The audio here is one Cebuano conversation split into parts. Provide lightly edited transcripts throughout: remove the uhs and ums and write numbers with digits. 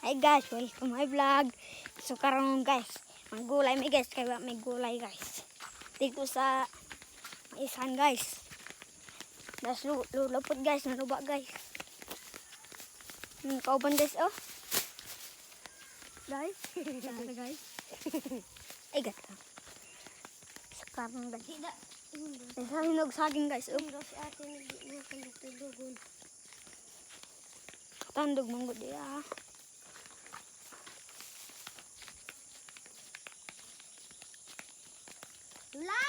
Hi guys, welcome my vlog. So karon guys, manggulay mi guys, kay wa may gulay guys. Dito sa isan guys. Das lulupot guys, nanuba guys. Kauban guys oh. Guys, sana guys. Ay gata. Sa karon guys. Tidak. Sa hinog saging guys oh. Hindi si ate nagtulugon. Tandog manggod diya. Lula!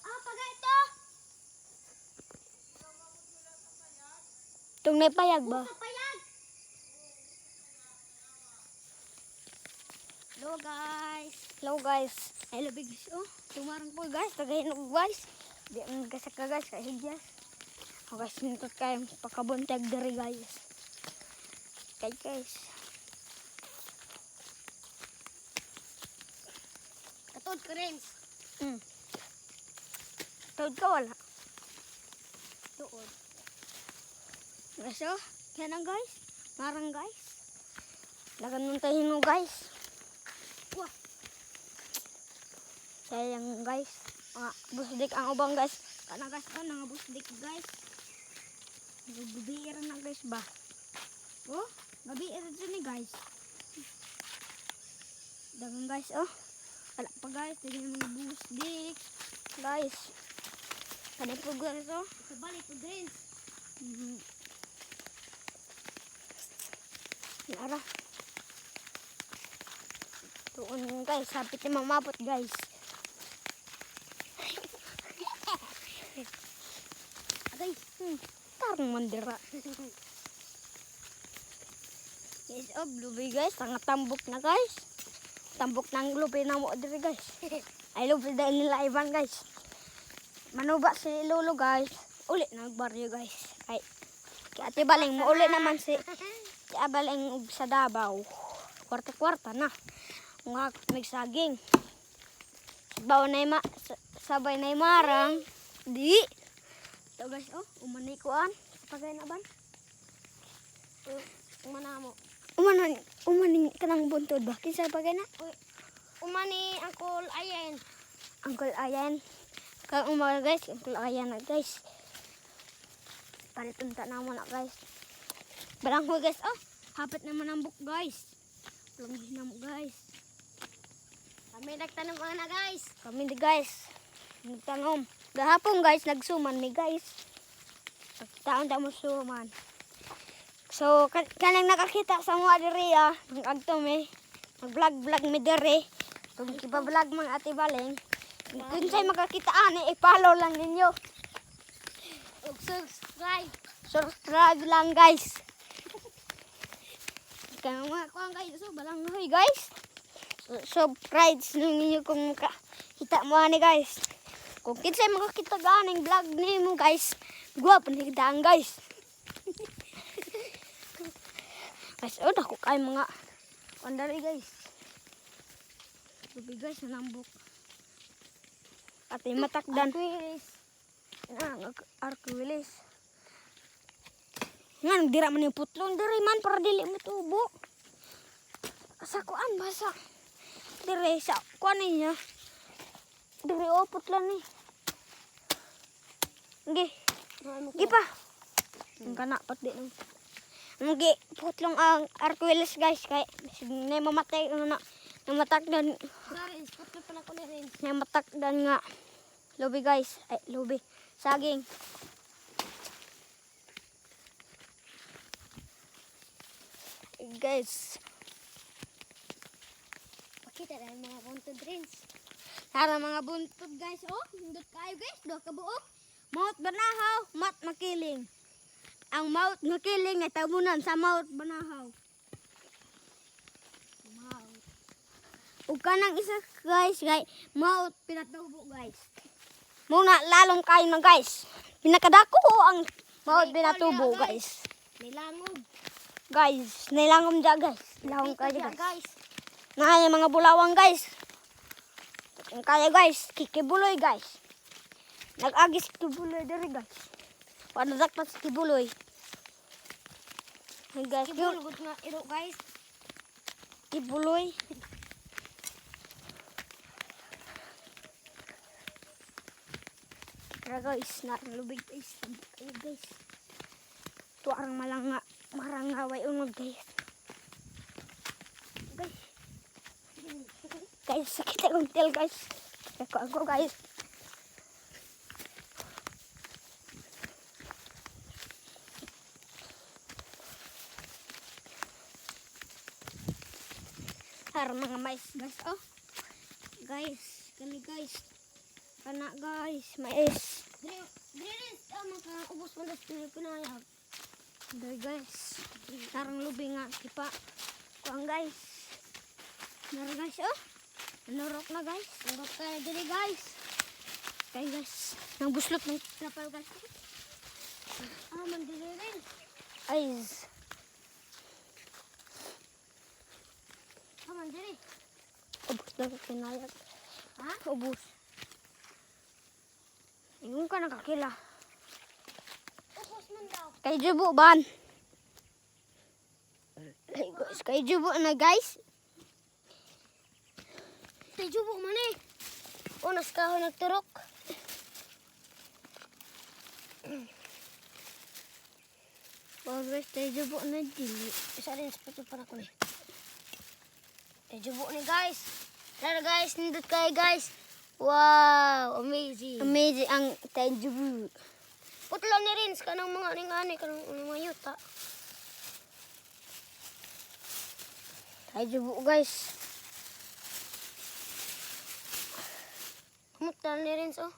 Ah, paga ito! Tung payag ba? Payag! Hello guys! Hello guys. I love you guys. Oh, tumarang po guys. Tagahinog guys. Di ang gasak ka guys. Kahigyas. Oh guys, nindot kayo. Pakabuntag diri guys. Kay guys. Katod ko rin. Tawad ka wala. Tuod. Guys oh. Yan ang guys. Marang guys. Lagan nung tayo hinog guys. Wah! Sayang guys. Mga busdik ang ubang guys. Kana guys, oh, nga busdik guys. Gabi na guys ba? Oh, gabi era dyan ni guys. Dagan guys, oh. Wala pa guys, dagan yung mga busdik. Guys. Kanay po guys, oh. Sa balik ko rin. Nara. Tuon guys, sapit na mamabot guys. Agay! Tarong mandira. Guys, oh, blueberry guys. Tanga tambok na guys. Tambok ng blueberry na mo diri guys. Ay, blueberry dahil nila Ivan guys. Manuba si Lolo guys. Uli nagbaryo guys. Ay, kay Ate Baling, mauli naman si Ate Baling og sa Davao. Kwarta-kwarta na. Nga, nagsaging. Sabaw na ima, sabay na marang. Di. Ito guys, oh, umanay kuan. Pagay na ban. Umana mo. Umanan, umanin kanang buntod ba? Kinsa pagay na? Umani Uncle Ayen. Uncle Ayan. Kang umaga guys, Uncle Ayan na guys. Palitunta na mo na guys. Balanghoy guys, oh. Hapit naman ang book guys. Balanghoy na mo guys. Kami nagtanong ana guys. Kami di guys. Nagtanom. Gahapon guys, nagsuman mi guys. Pagkitaon ta mo suman. So, kanang nakakita sa mga diri ah, ang agto mi. Mag-vlog-vlog mi diri. Kung iba-vlog mga Ate Baleng, kung sa'y makakita ani, i-follow lang ninyo. Ug subscribe. Subscribe lang guys. Kaya mga kuang guys, so balanghoy guys. So, subscribe ninyo kung makakita mo ani guys. Kung kinsay makakita ganing vlog nimo guys, guwapo ni daan guys. Guys, oh dako kay mga kandari guys. Lubi guys, nalambok. Ate matakdan. Arquiris. Na, arquilis. Nga, dira man yung putlon. Diri man, para dili mo tubo. Sa kuan, basa. Diri, sa kuan niya. Diri, oh, putlan ni. Gi, gi pa. Ang kana, pat di nang. Gi, putlong ang arquilis guys. Kay, na mamatay, ano na, namatakdan, Rins, putlo pa na ko ni Rins. namatakdan nga. Lubi guys, ay, lubi. Saging. Guys, Pakita na yung mga buntod Rins. Tara mga buntod guys, oh, hindot kayo guys, duha ka buok. Maut banahaw, mat makiling. Ang maut makiling ay tabunan sa maut banahaw. Maut. Ug kanang isa guys, kay maut pinatubo guys. Muna lalong kayo na guys. Pinakadako ang maut May pinatubo kolya, guys. Nilangog. Guys, nilangom dya guys. Ilangom Dito kayo siya, guys. guys. Na yung mga bulawang guys. Ang kaya guys, kikibuloy guys. Nag-agis kikibuloy diri guys. Panadakpat si kibuloy. Hey guys, Kibulgot nga iro guys. Kibuloy. Tara guys, narang lubig guys. Tambok kayo guys. Tuarang malanga, marangaway unod guys. Guys. Guys, sakit akong tail guys. Ako ako guys. Har mga mais guys oh. Guys, kani guys. Kana guys, mais. Dre, dre Rins, tama ka. Ubos man das pinayag. Dre guys. Tarang lubi nga kipa. Kuang guys. Nara guys oh. Nurok na guys. Urok ka na dre guys. Kay guys, nang buslot ng trapal guys. Ah, man dre Rins. Ay. Ah, man dre. Ubos na ko kinayag. Ha? Ubos. Ingon ka nakakila. Ubos man daw. Kay Jubo ban. Ay, guys, kay Jubo na guys. Tay jubo man eh. Unas kahoy nagturok. Oh guys, kay Jubo na dili. Isa rin sa puto para ko ni. Tay jubo ni guys. Tara guys, nindot kayo guys. Wow, amazing. Amazing ang kay Jubo. Putla ni Rins kanang mga aning-ani kanang mga yuta. Kay Jubo guys. Kumutla ni Rins oh.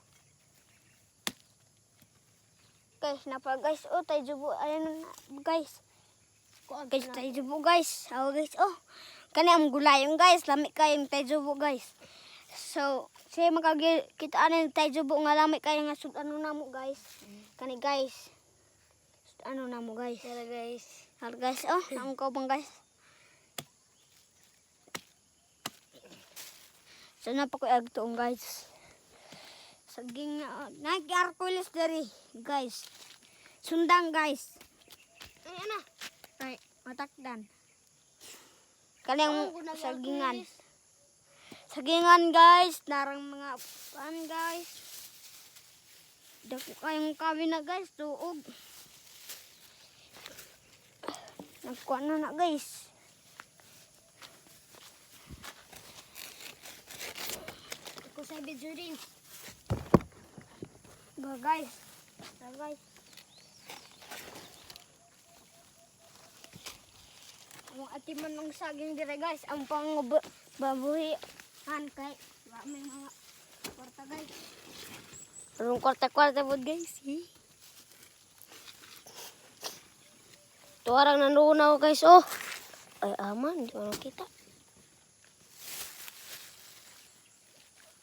Guys, napa guys. Oh, tayo Jubo. Ayun na guys. Guys, tayo Jubo guys. Oh guys, oh. Kani ang gulayong guys. Lami kayong tayo Jubo guys. So, siya makakita ani tayo Jubo nga lami kayo nga sud ano na mo guys. Kani guys. Sud ano na mo guys. Tara guys. Har guys, oh, ang bang guys. So na pa ko agtuong guys. Saging na nag-arkulis diri guys. Sundang guys. Ay ana. Ay, matakdan. Kanang Oh, nag- sagingan. arkulis. Sagingan guys, narang mga pan guys. Dako kayong kawin na guys, tuog. Nagkuha na na guys. Ako sa video Rins. Go guys. Go guys. Ang atiman ng saging dire guys, ang pang babuhi han kay wa may mga kwarta guys. Rong kwarta-kwarta po guys. Eh. Tuwarang nanunaw guys oh. Ay aman, di ko nakita.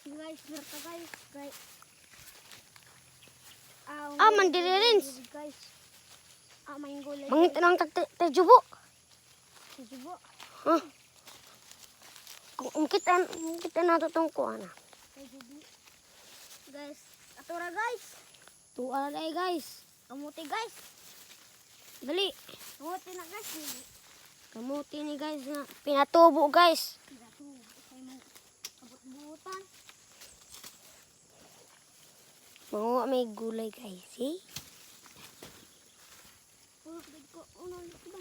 Guys, berta guys, guys. Ah, man dire Rins. Guys. Ah, may gulay. Mangita ng tagjubo. Jubo. Huh? Kung umkita, umkita na to tong kuha na. Jubo. Guys, atura guys. Tuwa na guys. Kamuti guys. Dali. Kamuti na guys. Kamuti ni guys na pinatubo guys. Datu, kay mo abot-butan. Manguha may gulay guys eh. Oh, ko uno dito ba?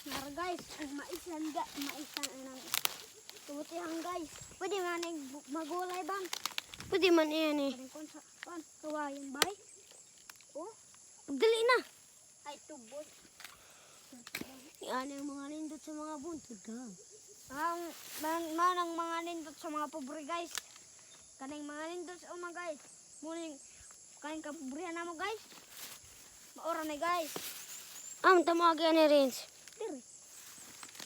Nara guys, ang maisan ga, maisan ang kabutihan guys. Pwede man ang magulay bang? Pwede man iyan eh. Pwede kon sa kon kawayan bay. Oh, Dali na. ay tubod. Yan ang mga nindot sa mga buntod ka. Ang man, man ang mga nindot sa mga pobre guys. Kaning mga nindot sa uma guys. Muning kaning kapobrihan namo guys. Maora na guys. Am tama ni Rins. Dire.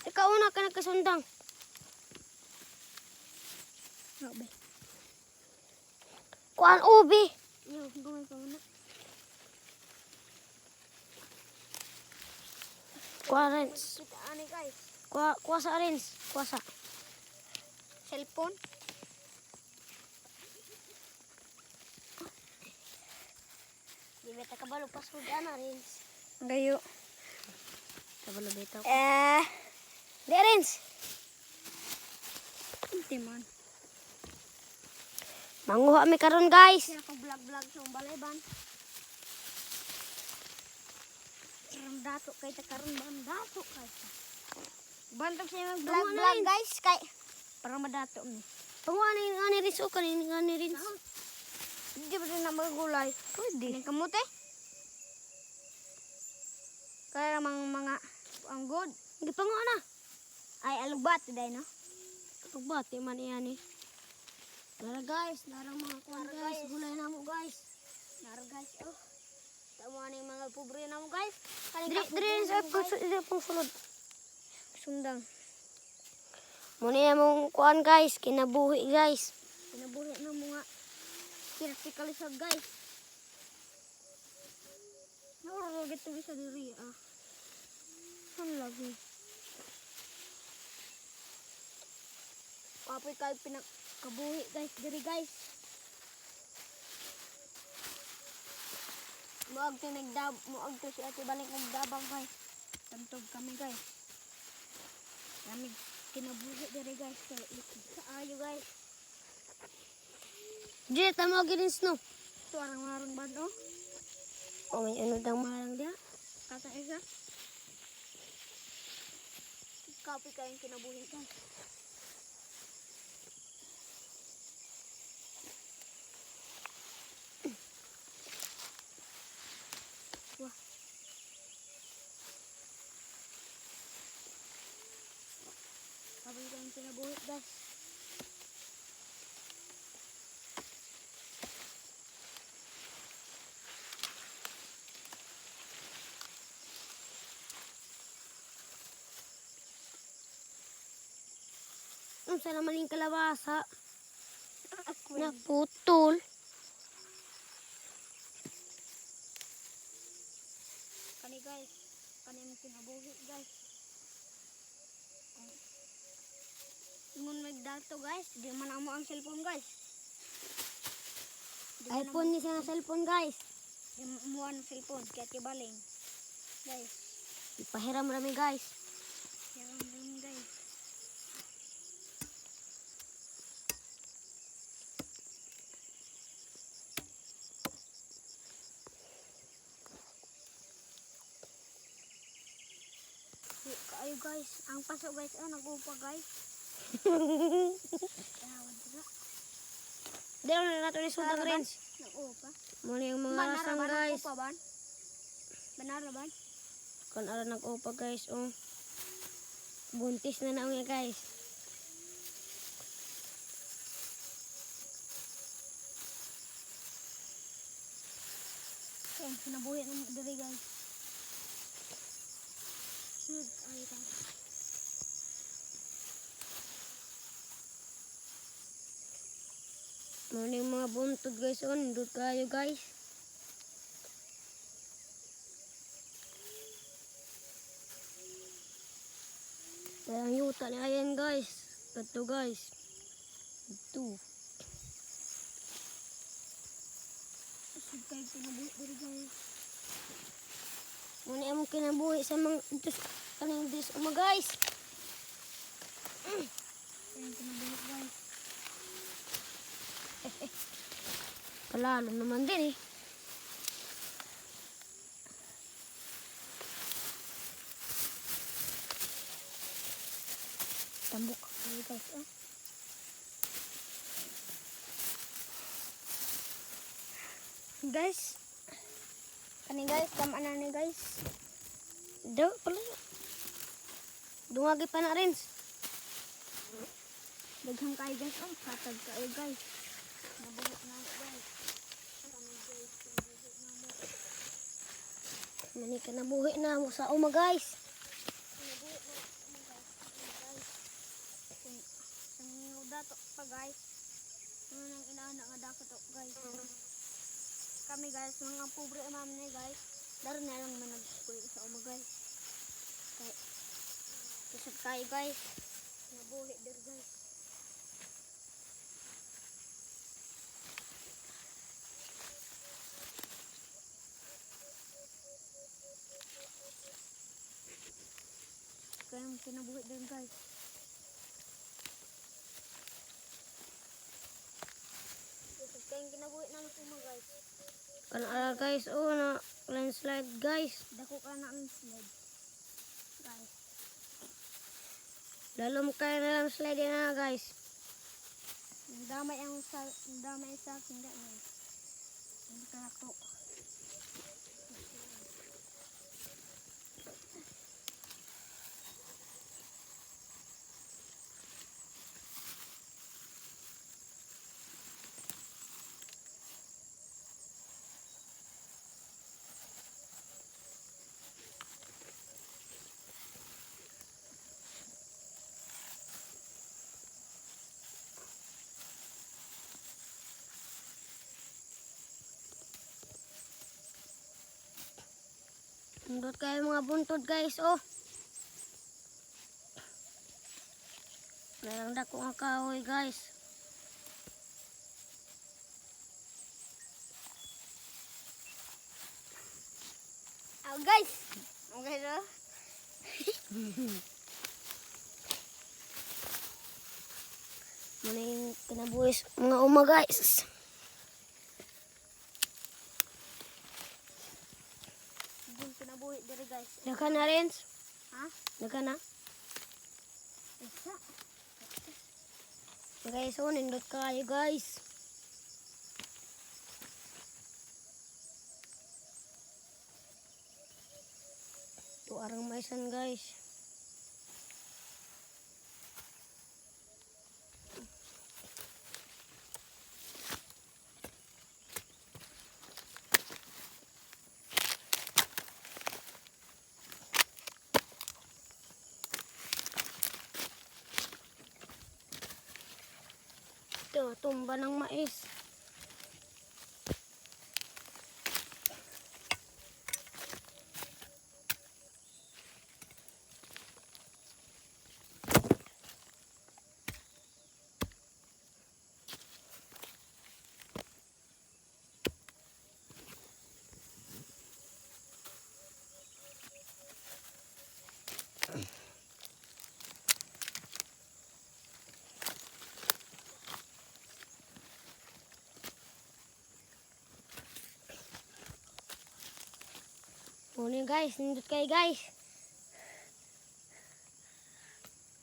Ikaw una ka nagkasundang. Grabe. Kuan ubi. Yo, gumay pa muna. Kuha Rins. Kita ani guys. Kuha, kuha sa Rins. Kuha sa. Cellphone. Di beta kabalo pasod ana Rins. Gayo. Kabalo bitaw. Eh, Di, Rins. Hindi man. Manguha mi karon, guys. Kaya ko vlog-vlog sa balay ban. Karon dato kay ta karon ban dato kay ta. Bantog siya mag vlog Tama na vlog rin. guys kay para madato mi. Panguha na yung ani Rins o kanin nga ni Rins. Hindi ba rin na magulay? Pwede. Kaning kamote? Kaya mga mga ang good. Hindi panguha na. Ay alugbat today no. Pagbati man iyan eh. Nara guys, nara mga kuwan Nara, guys. guys. Gulay na mo guys. Nara guys oh. Tama na yung mga pobre na mo guys. Kaning Diri, kapobre diri na sa mo, guys. diri pong sulod. Sundang. Muna yan mong kuan guys, kinabuhi guys. Kinabuhi na mga kirti kalisod guys. Naurog ito isa diri ah. Ang lagi. Kapoy kay pinakabuhi guys diri guys. Muag to nagdab, muag to si Ate Balik nagdabang guys. Tantog kami guys. Kami kinabuhi diri guys kay likod kaayo guys. Diri tamo girin no. Ito arang marang ban oh. Oh, may ano daw marang dia. Kasa isa. Kapoy kayong kinabuhi guys. Wah. Kapoy kayong kinabuhi guys. Unsa naman yung kalabasa? Ako. Naputol. Kani guys, kani mo kinabuhi guys. Ingon magdato guys, di man amo ang cellphone guys. Di man iPhone ni siya na cellphone guys. Di man mo ang cellphone kaya tibaling. Guys, Ipahiram rami guys. yaram rin guys. Kayo guys, ang paso guys, ah, nag-upa guys. Tawad dira. Dili na nato ni sundang Rins. Nag-upa. Muna yung mga Banara rasang ba? guys. Nag-upa ban? Banara ban? Kon ara nag-upa guys oh. Buntis na naong guys. Ayan, sinabuhi ng diri guys. Sunod, ay guys. Muna yung mga buntod guys oh. Nindot kayo guys. Kaya ang yuta ni ayan guys. Ito guys. Ito. Sunod kayo kinabuhi diri guys. Muna yung kinabuhi sa mga Diyos, kaning Diyos uma guys. Ayan, kinabuhi guys. Palalo naman din eh. Tambok kayo guys oh. Guys. Kani guys, tama na ni guys. Daw pala. Dungagi pa na rin. Daghang kayo guys oh, katag kayo guys. Nabuhi na guys. Kani guys, kinabuhi na mo. Mani ka nabuhi na mo sa uma guys. Kinabuhi na mo guys. Kani guys. Kung ang dato pa guys. Ano nang inaana nga dato guys. Kami guys, mga pobre ma'am ni guys. Daro na lang man nagpuyo sa uma guys. Kay kusog kayo guys. Nabuhi dir guys. Ang kinabuhi din, guys. Lisod kayong kinabuhi namin sa mga, guys. Kanara, guys, oh, na landslide, guys. Dako ka na ang sled. Guys. Lalom kayo na landslide na, guys. Ang damay ang sa ang damay sa akin da, guys. Ang kalako. Nindot kayo mga buntod, guys, oh. Meron dako nga kahoy, guys. Oh, guys. Okay, oh. Muna yung kinabuhis mga uma, guys. Yung kinabuhi diri, guys. Daka na, Renz. Ha? Daka na. Isa. Guys, oh, nindot kayo, guys. Ito arang maisan, guys. Ito, tumba ng mais. Muna, guys, nindot kayo, guys.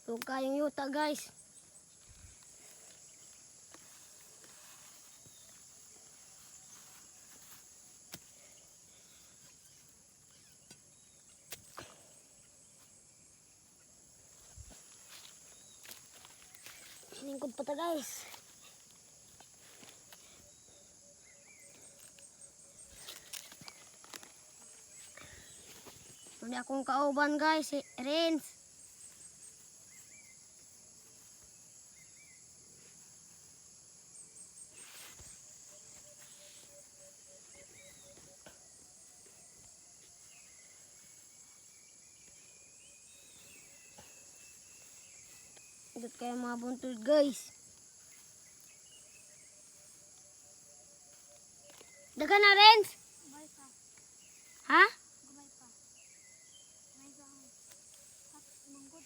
Huwag kayong yuta, guys. Lingkod pa ta, guys. Muna akong kauban, guys, si Renz. Dito kayo mga buntod, guys. Daga na, Renz? Gumay pa. Ha? Gumay pa. May sa Tapos manggod.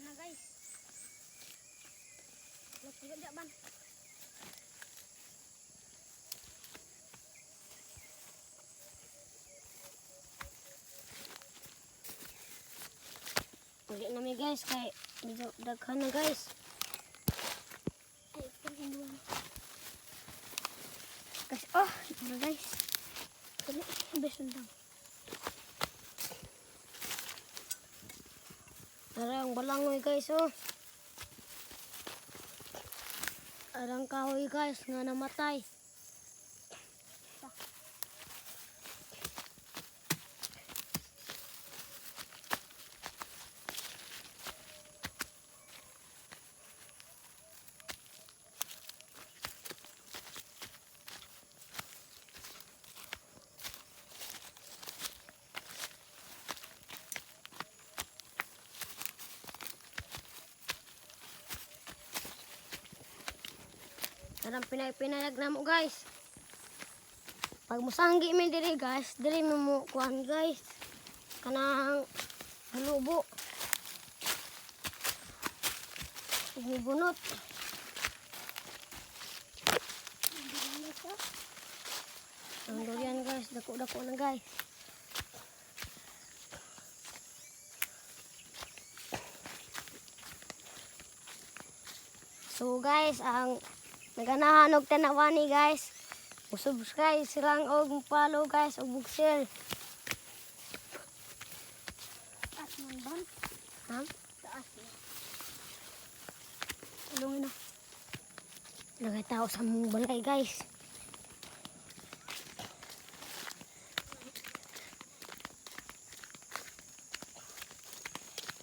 Na, guys. Laki ka ban. Uli na mi, guys, kay medyo daghan na, guys. Ay, ito. Guys, oh, ito na, guys. Dali, beson lang. Arang balangoy, guys, oh. Arang kahoy, guys, nga namatay. Narang pinay-pinayag na mo, guys. Pag musanggi mi diri, guys, diri mi mo kuan, guys. Kanang halubo. Bunot. Ang durian, guys, dako-dako na, guys. So guys, ang naganahan og tanawani, guys, mo-subscribe silang og mo-follow, guys, og mo-share. Taas man ba? Ha? Taas na. Tulungin na. Nagatao sa mong balay, guys.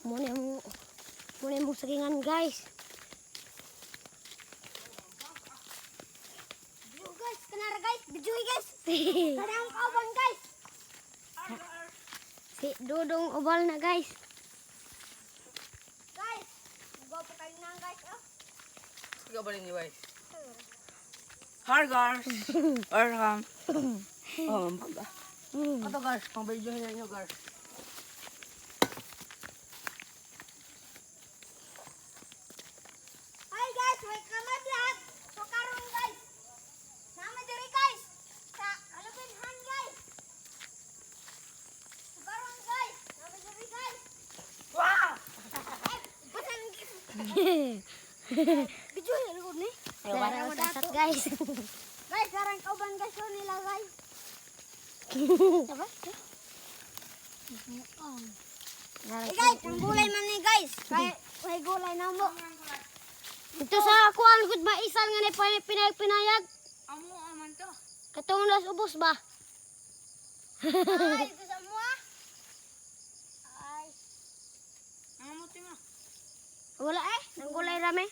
Muna yung sagingan, guys. Video, guys, kanara, guys, video, guys. Kanang kauban, guys. Si Dudong Obal na, guys. Guys, gwapo kayo na, guys. Oh. Ikaw ba rin ni guys? Har guys! Welcome! Oh, maga. Ito, guys, pang video ninyo, guys. Hi guys, welcome my vlog. So karon, guys, nama diri, guys, sa Kalubinhan, guys. So karon, guys, nama diri, guys. Wow! Eh, basan video ni ni. Dara sa sat, guys. Guys, sarang kauban, guys, so nila, guys. Diba? Hey guys, ang gulay man ni, guys. Kay may gulay na mo. Ito sa kuan gud maisan nga ni pinayag pinayag. Amo aman to. Katong las ubos ba? Ay, ito sa mo ah. Ay, Nangamuti mo. Wala eh, nang gulay rame.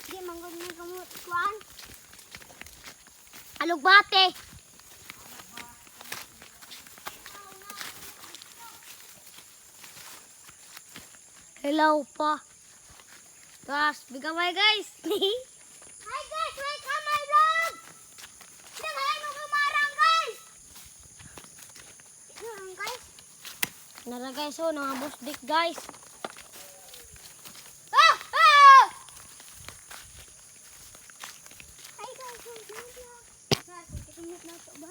Di manggod ni kamot kuan. Alugbate. Hello pa. Tapos, bigamay, guys. Hi guys, welcome my vlog. Daghan mo kumarang, guys. Ano, guys? Nara, guys, oh, mga busdik, guys. Ah! Ah! Hi guys, welcome my vlog. Sumit na to ba?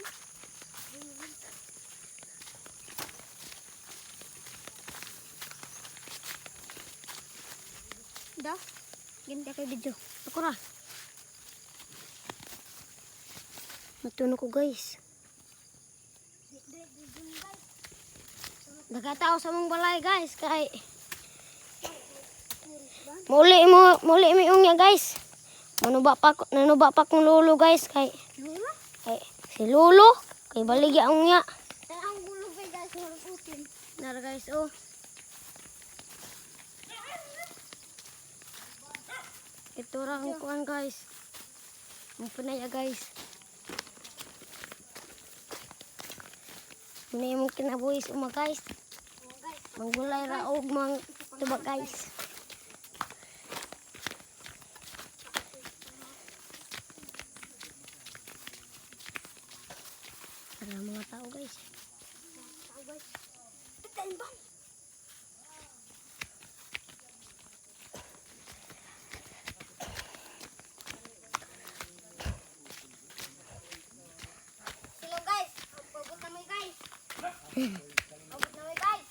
Da? Ganti kay video. Ako ra. Natuno ko, guys. Nagatao sa mong balay, guys, kay muli mo muli mi unya, guys. Nanuba pa kong lolo, guys, kay si lolo kay baligya unya. Ang gulo kay guys, maruputin. Nara, guys, oh. Ito ra ang kuan, guys. Ang panaya, guys. Muna yung kinabuhis uma, guys. Manggulay ra og mang tuba, guys. Para mga tao, guys. Pitain ba? Hello guys, abot na mi, guys. Abot na mi, guys.